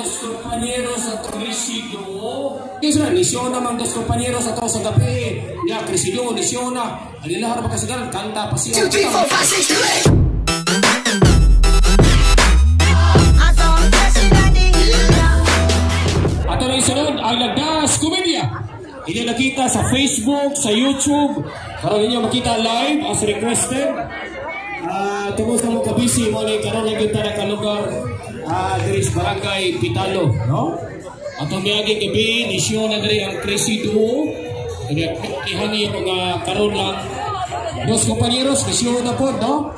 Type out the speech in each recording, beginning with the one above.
Dos compañeros sa Krisido. Kisa nisyo naman dos compañeros sa sa gabi. Ya Krisido nisyo na. Ang ilaha ra kasigaran kanta pa siya. 2, 3, 4, 5, 6, 7, 8. Ato na isunod ang Lagdas Komedya. Inyo nakita sa Facebook, sa YouTube. Karon ninyo makita live as requested. Tungod sa mga kabisi mo ni karon lang gyud ta nakalugar diri sa Barangay Pitalo, no? Atong miaging gabi nisyo na diri ang Crazy Duo. Kaya ihangi mga karon lang dos compañeros nisyo na po, no?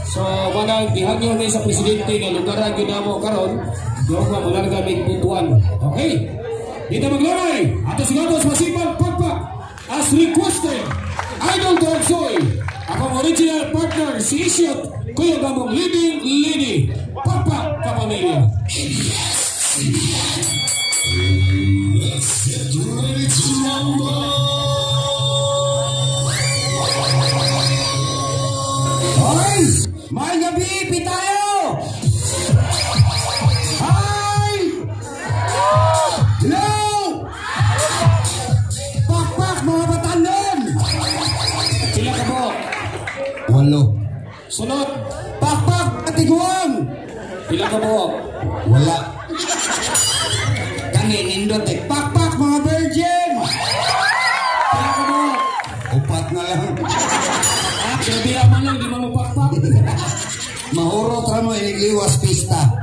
So, wala gihangyo ni sa presidente nga lugaran gyud namo karon. Doon ka mularga mig Butuan. Okay. Dito maglamay. Ato sigatos masipag pagpak as requested. Idol Dogsoy. Akong original partner si Isyot Kuya Gamong leading lady. Pagpak kapamilya. Let's get ready to rumble! Hoy! May gabi, Pitayo! Hi! Hello! Pakpak, mga batandon! Sila ka po. 8. Sunod. Pakpak, katiguan! Pila ka po. Wala. Kani, nindot eh. Pakpak, mga virgin! Pila ka po. 4 na lang. Grabe man lang, di mo mapakpak. Mahurot ra mo inigliwas pista.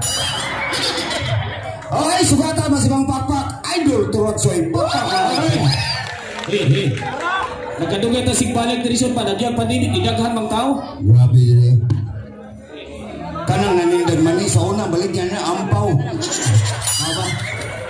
Okay, sugata masibang pakpak. Idol turot soy. Pakpak. Hey, hey. Nagkadugay ta sig balik diri son pa nagyang pandemic gidaghan mang tao. Grabe dire. Kanang nanindot man ni sa una balik niya na ampaw. Aba.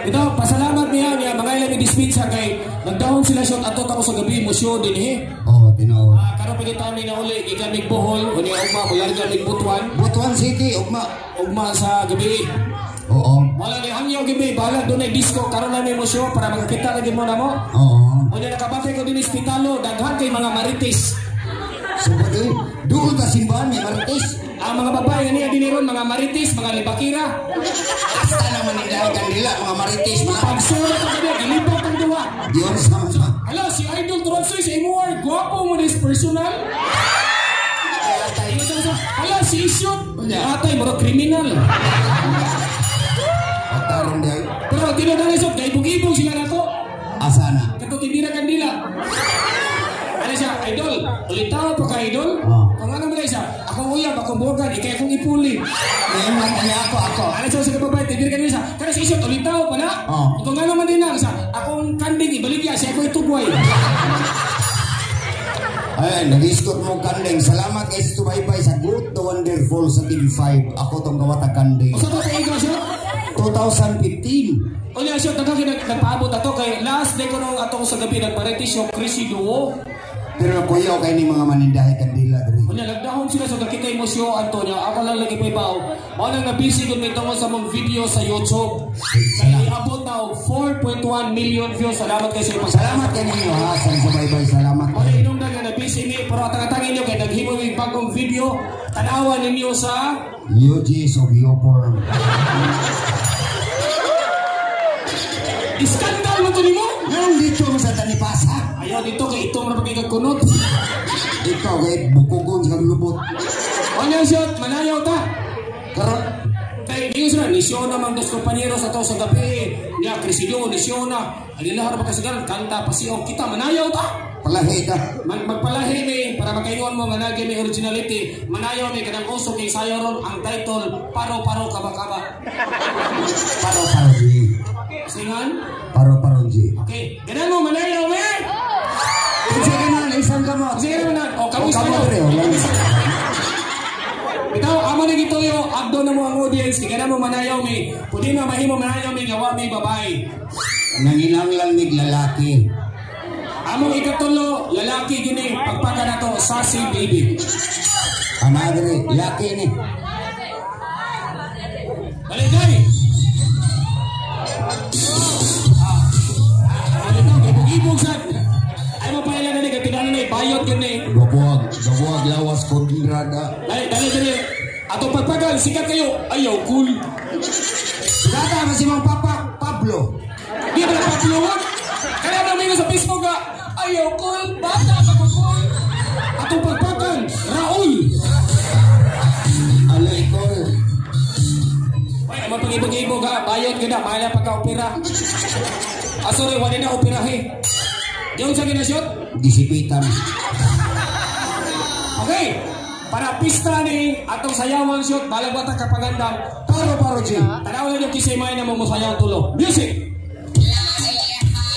Ito, pasalamat niya niya mga ilang dispensa kay nagdahon sila shot ato tako sa gabi musyo dinhi. Oh, tinuod. Karon pa taon ni nauli gikan mig Bohol, unya ugma mularga mig Butuan, Butuan City, ugma. Ugma sa gabi. Oo. Wala ni hangyaw gabi, bahala dunay disco karon lang ni musyo para makakita lagi mo namo. Oo. Unya nakabantay ko dinhi ospitalo, daghan kay mga marites. So pati doon ta simbahan may marites. Ang mga babae nga niya dinhi ron, mga marites, mga libakira. Hasta naman nila kanila mga marites mga. Pagsulat ang kanila, gilibot ang duha. Diyon sa mga. Hala, si Idol Tronsoy, si Imuar, gwapo mo this personal. Hala, si Isyot, atay, mura kriminal. Pagkaroon dahil. Pero tinadala Isyot, kaibog-ibog sila na to. Asa na? Kato tindira kandila. Ano siya, Idol, ulitaw pa ka, Idol. Kung ano mo na siya, akong uyab, akong buwagan, ikay akong ipuli. Ngayon, niya ako, ako. Ano siya sa kababae, tindira kandila siya. Kaya si Isyot, ulitaw pa na. Kung ano man din na, siya, akong kanding, ibaligya, siya ako itugway. Ay, nag-iskot mo kanding. Salamat kay subaybay sa Good the Wonderful sa TV5. Ako tong kawata kanding. Usa to ikaw siya? 2015. Unya siya, daghan kay nagpaabot ato kay last day ko nung atong sa gabi nagparitis yung Crazy Duo. Pero kuyaw kay ni mga manindahay kandila diri. Unya nagdahon sila sa nakita mo siyo Antonio. Ako lang lagi paybaw. Mao nang nabisi gud mi tungod sa mong video sa YouTube. Kay iabot na og 4.1 million views. Salamat kay sa ipag. Salamat kay ninyo ha sa subaybay. Salamat. Mao na inungdan nga nabisi mi pero atang-atang inyo kay naghimo mi bagong video. Tan-awan ninyo sa UG of Yoporn. Iskandal mo to nimo? Ngayon dito mo sa Tanipasa. Ayaw dito kay itong na pagkikakunot. Ikaw kay bukugon sa lubot. Onyang shot, manayaw ta. Karon kay niyo sila, nisyo na mang dos compañeros ato sa gabi. Nya Krisido, nisyo na. Ang ilaha ra kasigaran, kanta pa siyo kita, manayaw ta. Palahi ta. Magpalahi mi para makaingon mo nga nagi may originality. Manayaw mi kanang uso kay sayo ron ang title Paro-paro kaba-kaba. Paro-paro G. Singan? Paro-paro G. Okay, ganan mo manayaw mi. Sige na, isang kamot. Sige naman. O, kamo O, kamo sayo. dire, o, lang. Bitaw, amo na gituyo, abdo na mo ang audience, kaya na mo manayaw mi. Pwede na mahimo manayaw mi, nga wa mi babae. Nanginanglan mig lalaki. Among ikatulo, lalaki gini, pagpaka na to, sassy baby. Ama dire, laki ni. Balik day! Ano to, ibog-ibog sad. Ay mo pa ilan na ni, kaya na bayot gini. Gabuag, gabuag lawas kontrada. Dali, dali, dali. Ato pagpagal, sikat kayo. Ayaw, cool. Sugata, masimang Upload. Kaya na sa Facebook ka. Ayaw kol, bata ka ko kol. Atong pagpakan, Raul. Alo, ikol. Ay, ang pag-ibog-ibog ha, bayot ka na, mahal na pagka-opera. Ah, sorry, wala na operahe. Yung sa ginasyon? Disipitan. Okay. Para pista ni atong sayawan shot, balag bata kapagandam. Paro-paro, G. Tanaw lang yung kisimay na mamusayaw tulo. Music!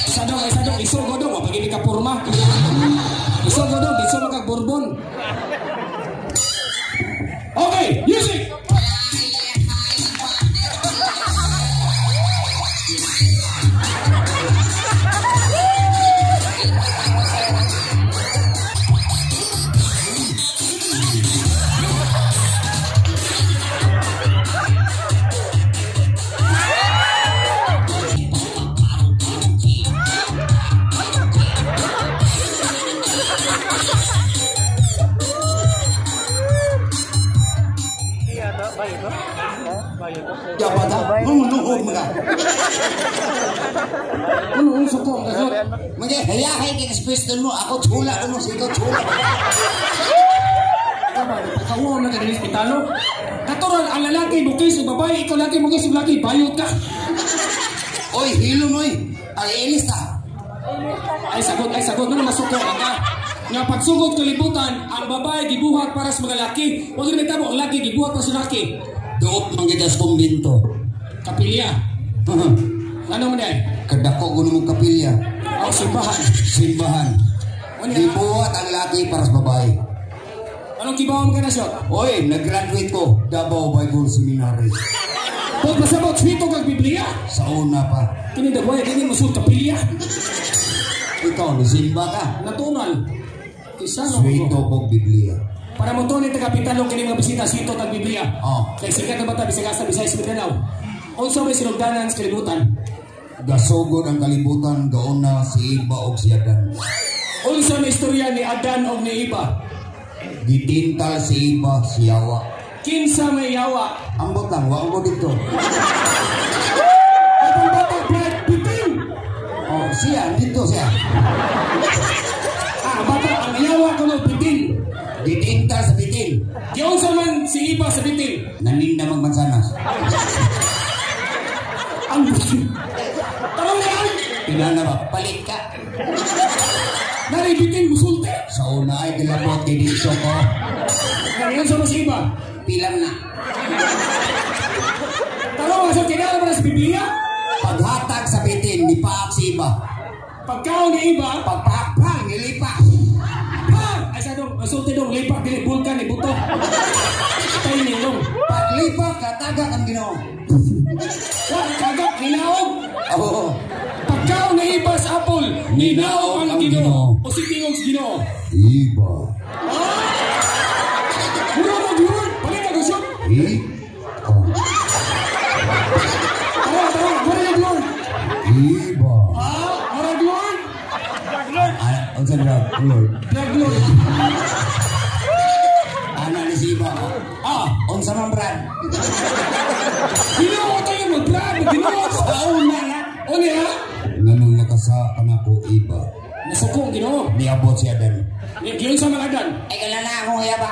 Isa dong, iso go dong, pag-ibig ka purma. Iso go dong, iso magkag-bourbon. Okay, music! Dapat ha, numunuhog mga. Ano ang suko? Mga hayahay kay kaspiston mo, ako tula ko mo, ikaw tula. Pagkauwa na ka din ospitalo. Natural, ang lalaki mukis o babae, ikaw laki mukis o laki, bayot ka. Oy, hilom oy. Ang ilis ta. Ay sagot, ano masuko ka. Nga pagsugod kalibutan, ang babae gibuhat para sa mga laki. Huwag rin tamo, ang laki gibuhat para sa laki. Duot man kita sa kumbinto. Kapilya. Ano man yan? Kadako ko mong kapilya. Oh, simbahan. Simbahan. Gibuhat ang laki para sa babae. Anong kibaw mo ka na siya? Oy, nag-graduate ko. Davao Bible Seminary. Pag pasabot, swito kag Biblia. Sa una pa. Kini dagway, kini musul kapilya. Ikaw, nisimba ka. Natural. Kisa no. Swito kog Biblia. Para mo to ni taga-pitalong kini mga bisita, swito tag Biblia. Oh. Kay sikat na bata, bisag asa, bisay sa Mindanao. Unsa may sinugdanan sa kalibutan? Gasugod ang kalibutan, gauna si Iba og si Adan. Unsa may istorya ni Adan og ni Iba? Gitintal si Iba, si Yawa. Kinsa may yawa? Ambot lang, wa mo dito. Atong bata, Brad Pitin! Oh, siya, dito siya. Ah, bata, ang yawa ko ng pitin. Gitintal sa bitin. Giunsa man si Iba sa bitin? Naninda magmansanas. Ang tanong na yan! Pinana ba? Palit ka. Nari bitin musulte. Sa una ay gilabot kay dito ko. Ngayon sa mas iba. Pilang na. Tanong nga sa kinala mo na sa Biblia? Paghatag sa bitin, ni paak si Iba. Pagkaon ni Iba, Pagpaakpang, nilipa. Pang! Ay sa dong, musulte dong, lipak, dili, bulkan, ni buto. Tayo ni dong. Paglipa, kataga ang Ginoo. Wa, kagak, ninaog. Oo. Pagkaon ni Iba sa apple, ninaog ang Ginoo. O si tingog sa Ginoo. Iba. Mura mo, Lord! Balik na gusto! Iba. Tara, tara! Mura yung Lord! Iba. Ah, mura Lord! Ah, unsa na Lord? Drug Lord! Ana ni si Iba. Ah, Unsa man Brad? Ginoo tayo mo, Brad! Ginoo! Sa una na. O niya? Nganong nakasa kanako Iba. Nasuko ang Ginoo. Niabot si Adan. Giyon sa mga Adan. Ay kala na akong yaba.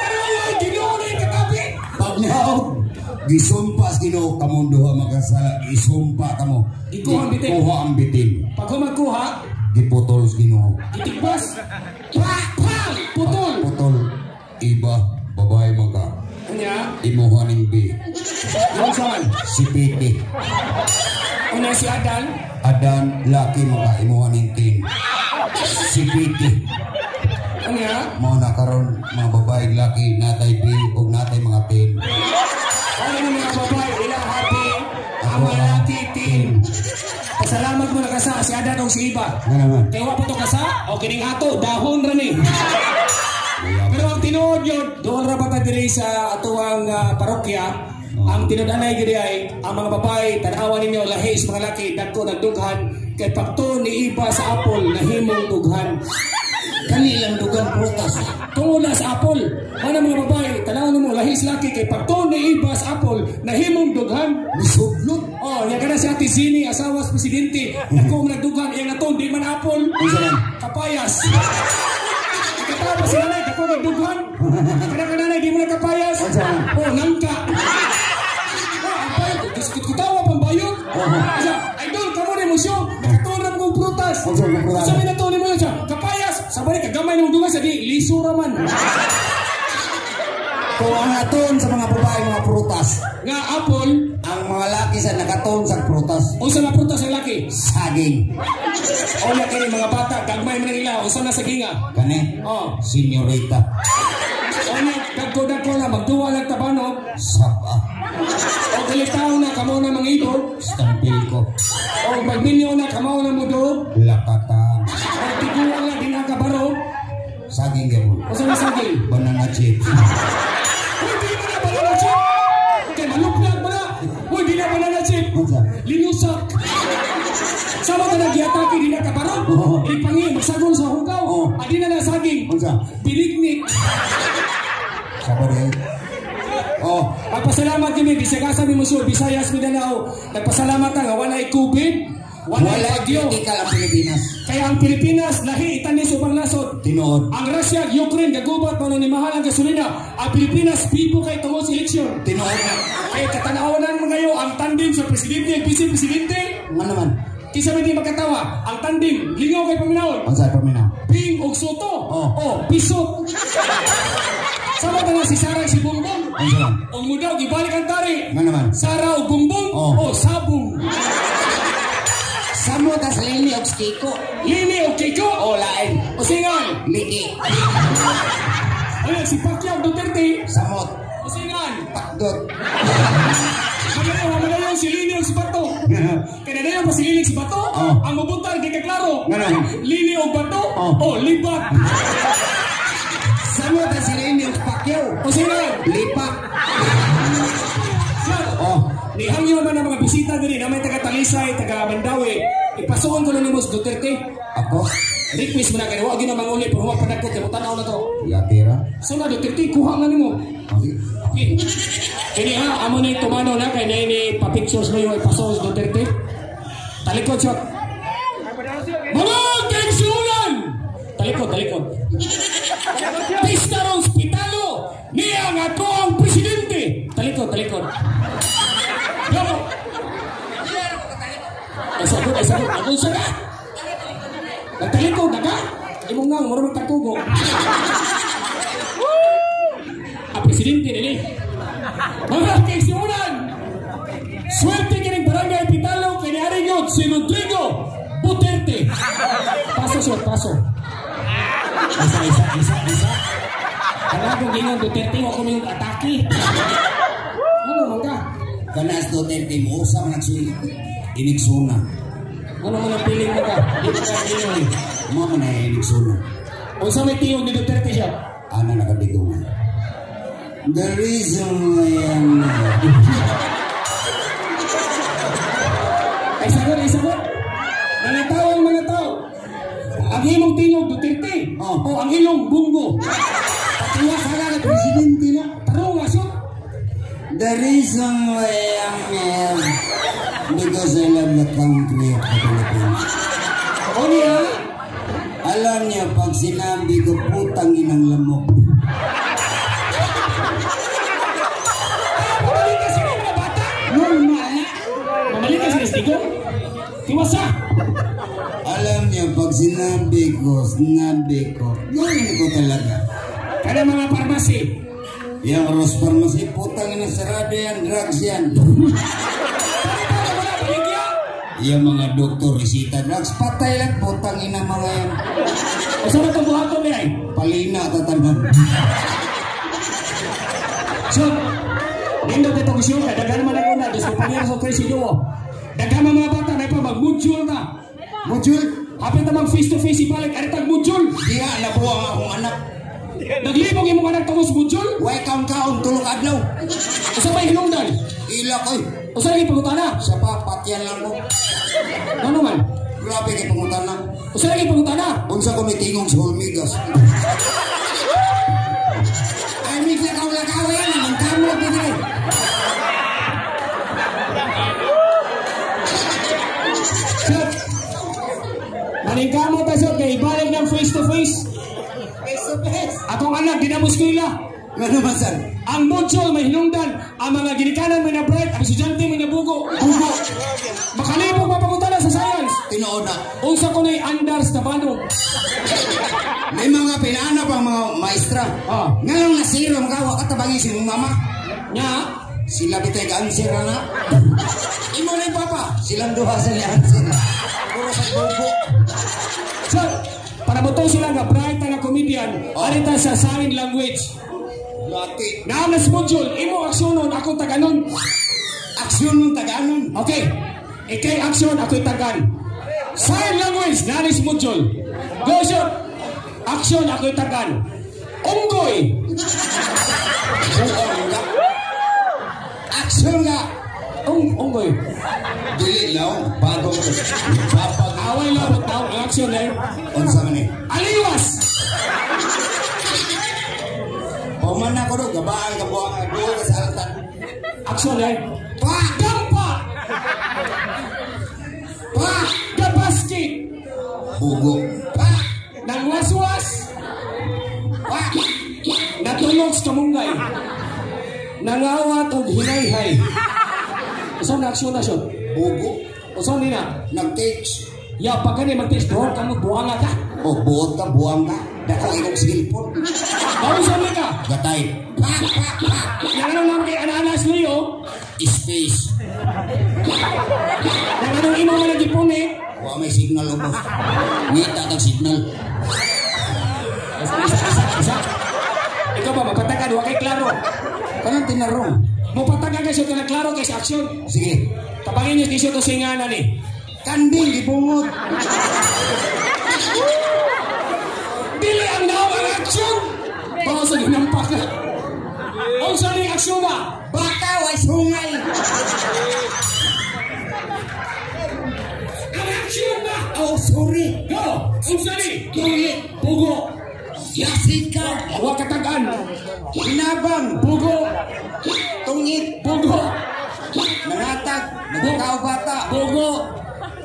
Ano yung Ginoo na yung katabi? Pag naog, gisumpa sa Ginoo kamong duha makasala, gisumpa kamo. Gikuha ang bitin. Gikuha ang bitin. Pag humagkuha, Giputol sa Ginoo. itigpas. Pa! Pa! Putol! Putol. Iba, babae man ka. Unya, Imuha ning B. yung sa man. Si Piti. Unya si Adan. Adan, laki mo ka. Imuha ning Tin. Si Piti. Unya, Mao na karon mga babae laki natay B ug natay mga tin. ano yung mga babae, ilang happy, ang mga laki, tin. Pasalamat mo na kasa si Adan o si Iba. Nga naman. Kaya wa pa to kasa, o kining ato, dahon ra ni. Pero ang tinuod yun, doon ra pa ta diri sa atuang parokya, ang tinud-anay gid ay ang mga babae tan-awa ninyo lahi sa mga laki dagko nagdughan kay pagtuon ni Iba sa apple nahimong dughan. Kani lang dugan prutas. Tungod na sa apple. Mana mga babae, tanaw nimo lahi sa laki kay pagtuon ni iba sa apple, nahimong dughan. Musudlot. Oh, nya kana si Ate Zini, asawa sa presidente. Dako man nagdughan, iyang naton di man apple. Unsa man? Kapayas. Katawa pa si nanay, dako nagdughan. Kana ka nanay, di mo na kapayas. Unsa man? Oh, nangka. Oh, ang bayot, kitawa pang bayot. Isa, idol, kamo ni mo siyo. Nakatuon ra mo prutas. Unsa man prutas? Unsa may natuon nimo siya? Kapayas. Sa balik, kagamay nimong dugan sa di, liso ra man. Kung ang natuon sa mga babae mga prutas, Nga apple, ang mga laki sa nakatuon sa prutas, unsa na prutas ang laki? Saging. O na kini mga bata, gagmay man nila, unsa na saginga? Kani? Oh. Senyorita. O na, dagko-dagko na, magduwa lang tabanog. Saba. O kilitaw na, kamo na mga idol. Stampil ko. O magminyo na, kamo na mo do. Lakatan. O tiguan na, di na kabaro. Saging gano'n. Unsa na saging? Banana chips. Uy, di na banana chip! Kay maluplag mo na! Uy, di na banana chip! Unsa? Linusak! Sama ka nag-iatake, di na kabaro. Oo. Ipangi, magsagol sa hugaw. Oo. Adi na nasaging. Unsa? Pilignik. Saba din. Oh, Pagpasalamat kami, bisag asa mi Musyo, Visayas, Mindanao. Nagpasalamat nga walay COVID, walay wala bagyo. critical ang Pilipinas. Kaya ang Pilipinas, lahi itanis ubang nasod. Tinuod. Ang Russia, Ukraine, gagubat pa ni mahal ang gasolina. Ang Pilipinas, bibo kay tungod sa eleksyon. Tinuod na. Kaya katanawanan mo ngayon ang tandem sa presidente at vice presidente. Nga naman. Kisa may di magkatawa, ang tandem, lingaw kay paminawon. Unsa paminaw? Ping og Soto. Oh. Oh, pisot. Sama ta na si Sara ug si Bongbong. Unsa man? Og mudaw gibalik ang tari. Nga naman. Sara og Bongbong. Oh. Oh, sabong. Samo tas Leni og Kiko. Lini og Kiko. Oh, lain. O singan. Liki. Oy, si Pacquiao Duterte. Samot. O singan. Pakdot. Magayon, magayon si Lini og si Bato. Kaya na pa si Lini og si Bato. Oh. Ang mabuntal di ka klaro. Nga naman. Lini og Bato. Oh. Oh, libat. Samo tas Leni og Pacquiao. O singan. Lipak. Sir, Oh. nihangyo man ang mga bisita diri na may taga Talisay, taga Mandawi. Ipasuon ko na nimo si Duterte. Ako? Request mo na kay wa gyud na manguli pero wa pa nagko kay tanaw na to. Yatira. So na Duterte kuha nga nimo. Okay. Okay. Kini ha amo ni tumano na kay ni pa pictures mo yung ipasuon si Duterte. Talikod siya. Mga kaigsunan! Talikod, talikod. Pista ron Pitalo niya nga ato ang presidente. Talikod, talikod. Yo. Ay sagot, ay sagot. Ako sa ka. Nagtalikod na ka? Imong nga, mura magtagtugo. Ang presidente nili. Mga kaigsunan! Swerte kining barangay Pitalo kay niari yun si Rodrigo Duterte. Paso, sir, paso. Isa, isa, isa, isa. Wala akong gingon Duterte, wa ko may atake. Ano man ka? Kanas Duterte mo usap nagsul inigsuna. Ano man ang piling mo ka? Di ko ka gingon. Mo man na inigsuna. Unsa may tingog ni Duterte siya? Ana nakadigungan. The reason why I'm Ay sagot, ay sagot. Mga tao ang mga tao. Ang imong tingog Duterte. Oh. O ang ilong Bunggo. Patiwa ka na presidente na. Tarong nga siya. The reason why I'm here because I love the country of the Philippines. O niya. Alam niyo, pag sinabi ko putang inang lamok, Mamalik ka sila mga bata. Normal na. Mamalik ka sila Tigong. Tiwasa. Alam niyo, pag sinabi ko, gawin ko talaga. Kada mga parmasi. Yung Rose Pharmacy, putang ina, sarado yan, drugs yan. Para wala baligya. Yung mga doktor, resita drugs, patay lang, putang ina mga yan. O saan itong buhaton niya ay? Palina, tatanan. So, nindot itong isyu kay daghan man ako na, Diyos ko pangir sa Tracy Duo. Daghan man mga bata, na pa mag-module na. Module, Hapit na mag face to face ibalik, aritag module. diha nabuang akong anak. Naglibog imong anak tungod sa module. Way kaon kaon, tulog adlaw. Usa may hinungdan. Ila koy. Usa lagi pangutana. Sa pa, patyan lang ko. Ano man? Grabe kay pangutana. Usa lagi pangutana. Unsa ko may tingong sa Hulmigas. kaway na nang kamo dili. Shot. Maningkamo ta shot kay ibalik ng face to face. Face to face. Akong anak di na mo eskwela. Ngano man sir? Ang module may hinungdan, ang mga ginikanan may na-bright, ang estudyante may nabugo. Bugo. Makalibog mapangutana sa science. Tinuod na. Unsa ko na'y andars na banog. May mga pinaanap ang mga maestra. Ah. Nganong nasiro mga wa katabangi si mong mama. Nya, Sila bitay answer na. Imo na yung papa. Silang duha sa ni answer. Puro sa bugo. So, para mo sila nga bright nga comedian, arita sa sign language. Lati. Naanas module, imo aksyonon, akong taganon. Aksyon mong taganon. Okay. Ikay aksyon, ako'y tagan. Sign language, nanis module. Go shot. Aksyon, ako'y tagan. Unggoy. Buong nga. Aksyon nga. Unggoy. Dili lang. Bagong. Babag. Away lang, tao ang aksyon na yun. Unsa man eh. Aliwas! Pauman na ko do. Gabaan ka buang. Duol ka sa altan. Aksyon na yun. Pa! Gampa! Pa! Gabaskit! Bugo. Pa! Nangwaswas! Pa! Natulog sa kamunggay. Nangawat og hinayhay. Usaw na aksyon na siya. Bugo. Usaw ni na. Nag-text. Ya, pag gani mag-text, buhok ka mo, buwang ka. O, buot ka, buwang ka. Dako imong silpon. Bausan ni ka. Gatay. Pa! Pa! Pa! Nanganong lang kay ananas Leo. Space. Nanganong imo man nagipon eh. Wa may signal ubos. Ngita tag signal. Isa, isa, isa, isa. Ikaw ba, mapatagan, wa kay klaro. Kanang tinarong. Mupatagan kayo ka na klaro kay sa aksyon. Sige. Tabangin niyo tisyo to singanan ni. Kanding gibungot. Dili ang naong ang aksyon. Baka sa ginampak na. Unsa ni aksyon na? Baka way sungay. Ang aksyon na! Oh, sorry. Go! Unsa ni? Tungit. Pugo. Yasikan. Wa katagan. Hinabang. Pugo. Tungit. Pugo. Nangatag. Nagkao bata. Pugo.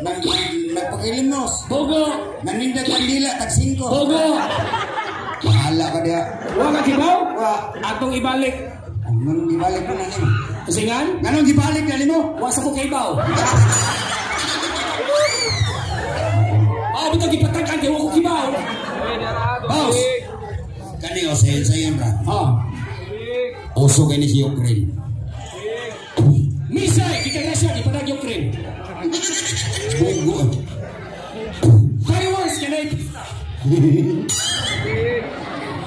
Nagpakilimnos. Pugo. Naninda kandila. Tag 5. Pugo. Bahala ka diha. Wa ka kibaw? Wa. Atong ibalik. Nganong gibalik mo na nimo? Singan? Nganong gibalik na nimo? Wa sa ko kibaw. Ah, bitaw gipatagan kay wa ko kibaw. Boss. Kani o sayon sayon ra. Ah. Uso kay ni si Ukraine. Misay, kikagrasya, gipadag Ukraine. Bugo. Fireworks kanay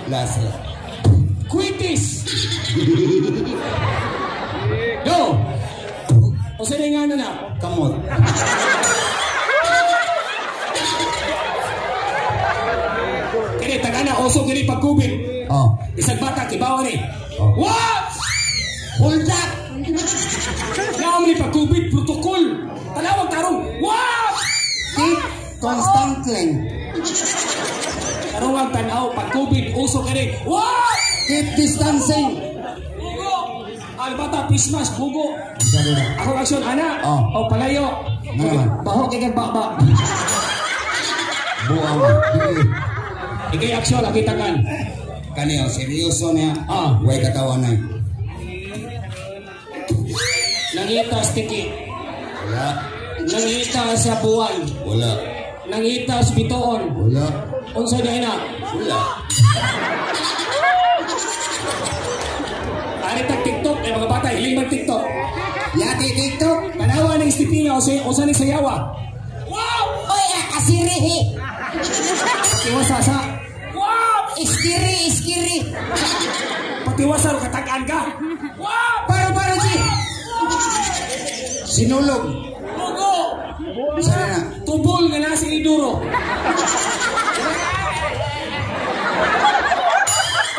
Lasa. Quitis. Go. O sa nga na na? Kamot. Kini tagana oso kini pag COVID. Oh. Isang bata kibaw ni. Oh. What? Hold up. Naam ni pag COVID protocol. Tanawag tarong. What? Keep constantly. Tarong ang tanaw pag COVID uso kini. What? Keep distancing. Bugo. Ang bata Christmas bugo. Isa rin. Ako aksyon ana. Oh. O palayo. Ano naman? Baho kay kag baba. Buang. Ikay aksyon akita tagan. Kani o seryoso niya. Ah. Way katawa na. Nangita sa tiki. Wala. Nangita sa buwan. Wala. Nangita sa bituon. Wala. Unsa dai na? Wala. Ari tag TikTok eh mga bata hiling mag TikTok. Yati TikTok. Tanawa ning Stepina o usa ni sayawa. Wow! Oy, kasirihi. Patiwasa sa. Wow! Iskiri, iskiri. Patiwasa ro katagaan ka. Wow! Paro, paro, G. Sinulog. Bugo! Sana na. Tubol nga nasa iduro.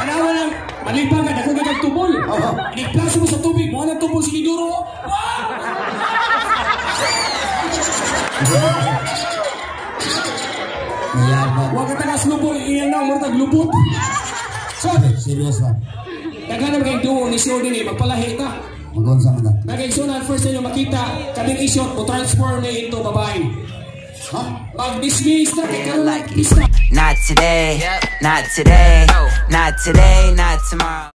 Tanawa lang, malibang ka, dako ka tubol. Oo. Inigplaso mo sa tubig, mo na tubol si iduro. Wow! Mayabang. Wa ka tagas lubol, iyang na, murtag lubot. So, Seryoso. dagan Daghan na kay duo ni show din eh, magpalahi ta. Mag-unsa man ta? Mga igsunan, first ninyo makita, kaning i-shot mo transform na into babae. Ha? Mag-dismiss na kay karon Like it. pista. Not today, not today, not today, not tomorrow.